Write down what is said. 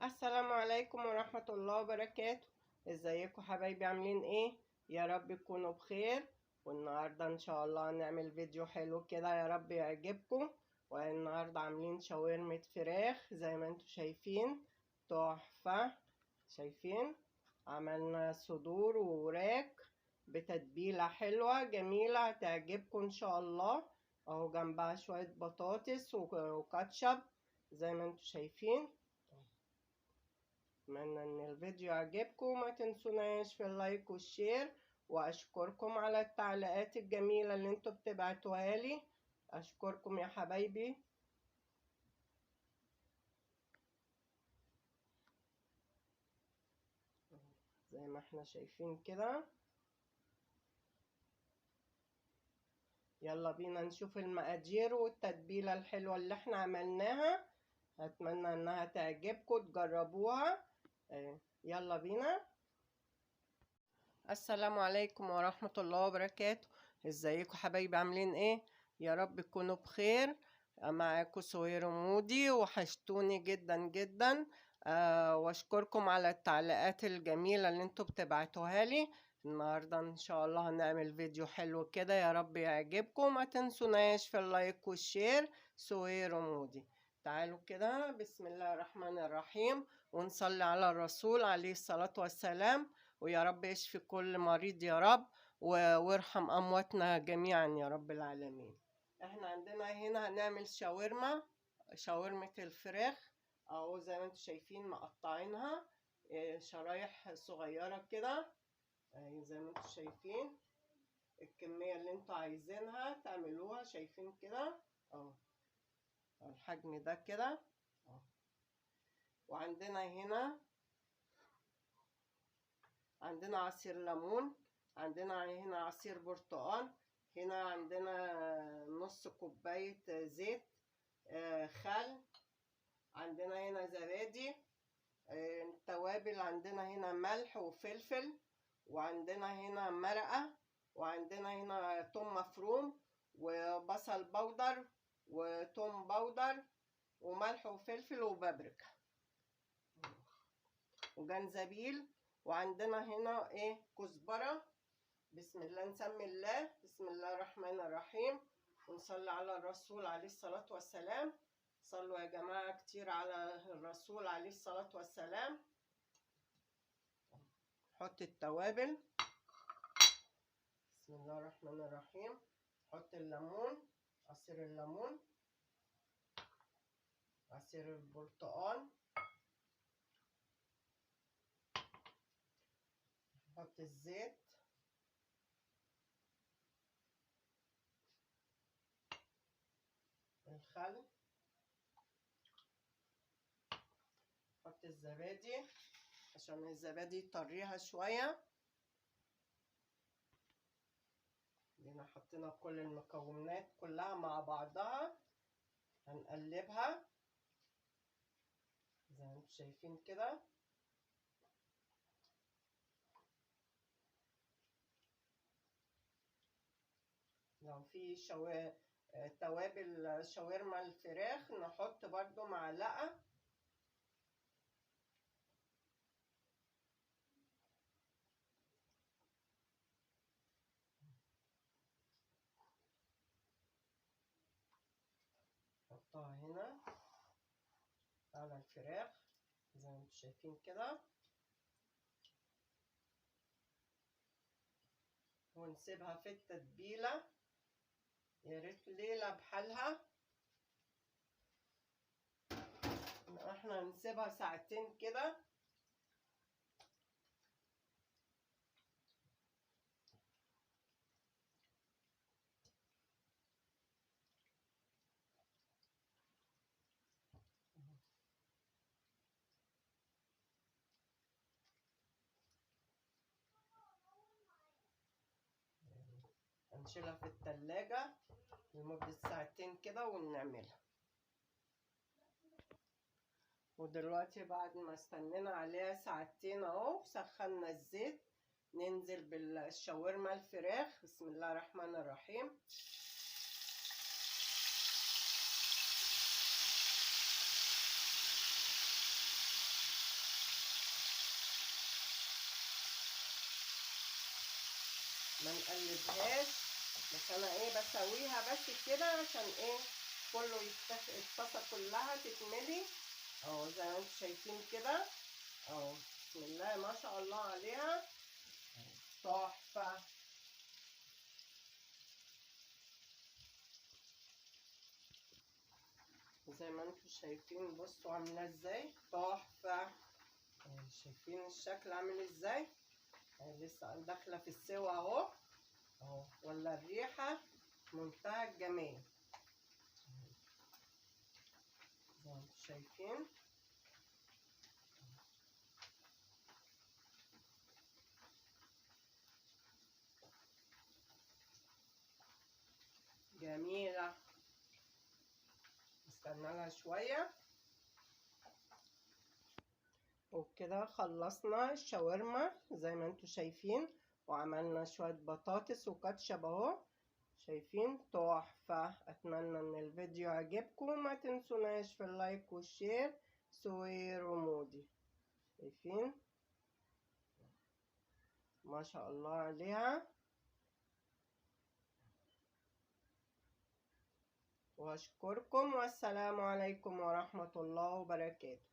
السلام عليكم ورحمة الله وبركاته. ازيكم حبايبي؟ عاملين ايه؟ يا رب تكونوا بخير. والنهاردة ان شاء الله هنعمل فيديو حلو كده يا رب يعجبكم. والنهاردة عاملين شاورمة فراخ زي ما انتم شايفين، تحفة. شايفين عملنا صدور ووراك بتتبيلة حلوة جميلة هتعجبكم ان شاء الله. اهو جنبها شوية بطاطس وكاتشب زي ما انتم شايفين. اتمنى ان الفيديو يعجبكم، ما تنسوناش في ال like وال share، واشكركم على التعليقات الجميلة اللي انتوا بتبعتوها لي. اشكركم يا حبايبي. زي ما احنا شايفين كده، يلا بينا نشوف المقادير والتتبيلة الحلوة اللي احنا عملناها. اتمنى انها تعجبكم تجربوها. يلا بينا. السلام عليكم ورحمة الله وبركاته. ازيكم حبايبي؟ عاملين ايه؟ يا رب تكونوا بخير. معاكم سهير مودي، وحشتوني جدا جدا. واشكركم على التعليقات الجميلة اللي انتوا بتبعتوها لي. النهاردة ان شاء الله هنعمل فيديو حلو كده يا رب يعجبكم. ما تنسوناش في ال like وال share. سهير مودي. تعالوا كده، بسم الله الرحمن الرحيم، ونصلي على الرسول عليه الصلاة والسلام. ويا رب يشفي كل مريض يا رب، وارحم أمواتنا جميعا يا رب العالمين. احنا عندنا هنا هنعمل شاورما، شاورمة الفراخ اهو زي ما انتم شايفين مقطعينها شرايح صغيرة كده زي ما انتم شايفين. الكمية اللي انتوا عايزينها تعملوها، شايفين كده اهو الحجم ده كده. وعندنا هنا عندنا عصير ليمون، عندنا هنا عصير برتقال، هنا عندنا نص كوباية زيت، خل، عندنا هنا زبادي، التوابل عندنا هنا ملح وفلفل، وعندنا هنا مرقة، وعندنا هنا توم مفروم وبصل بودر وتوم بودر وملح وفلفل وبابريكا وجنزبيل، وعندنا هنا ايه كزبرة. بسم الله، نسمي الله، بسم الله الرحمن الرحيم، ونصلي على الرسول عليه الصلاة والسلام. صلوا يا جماعة كتير على الرسول عليه الصلاة والسلام. حط التوابل، بسم الله الرحمن الرحيم. حط الليمون، عصير الليمون، عصير البرتقال، نحط الزيت، الخل، نحط الزبادي عشان الزبادي يطريها شوية. دينا حطينا كل المكونات كلها مع بعضها، هنقلبها زي ما انتم شايفين كده. لو في توابل شاورما الفراخ نحط برضو معلقة. نحطها هنا على الفراخ زي ما انتم شايفين كده، ونسيبها في التتبيلة يا ريت ليلة بحالها. احنا هنسيبها ساعتين كده. هنشيلها في التلاجة لمدة ساعتين كده ونعملها. ودلوقتي بعد ما استنينا عليها ساعتين اهو، سخنا الزيت، ننزل بالشاورما الفراخ. بسم الله الرحمن الرحيم. ما نقلبهاش، بس انا ايه بسويها بس كده عشان ايه كله يتفق، الطاسه كلها تتملي اهو زي ما انتم شايفين كده اهو. بسم الله ما شاء الله عليها، تحفة. زي ما انتم شايفين بصوا عامله ازاي، تحفة. شايفين الشكل عامل ازاي؟ لسه داخله في السوا اهو اهو، ولا الريحة منتهى الجمال زي ما انتم شايفين. جميلة. استنى لها شوية. وبكده خلصنا الشاورما زي ما انتم شايفين، وعملنا شوية بطاطس وكاتشب اهو، شايفين تحفة. اتمنى ان الفيديو عجبكم، ما تنسوناش في ال like وال share. سوير ومودي، شايفين ما شاء الله عليها. واشكركم، والسلام عليكم ورحمة الله وبركاته.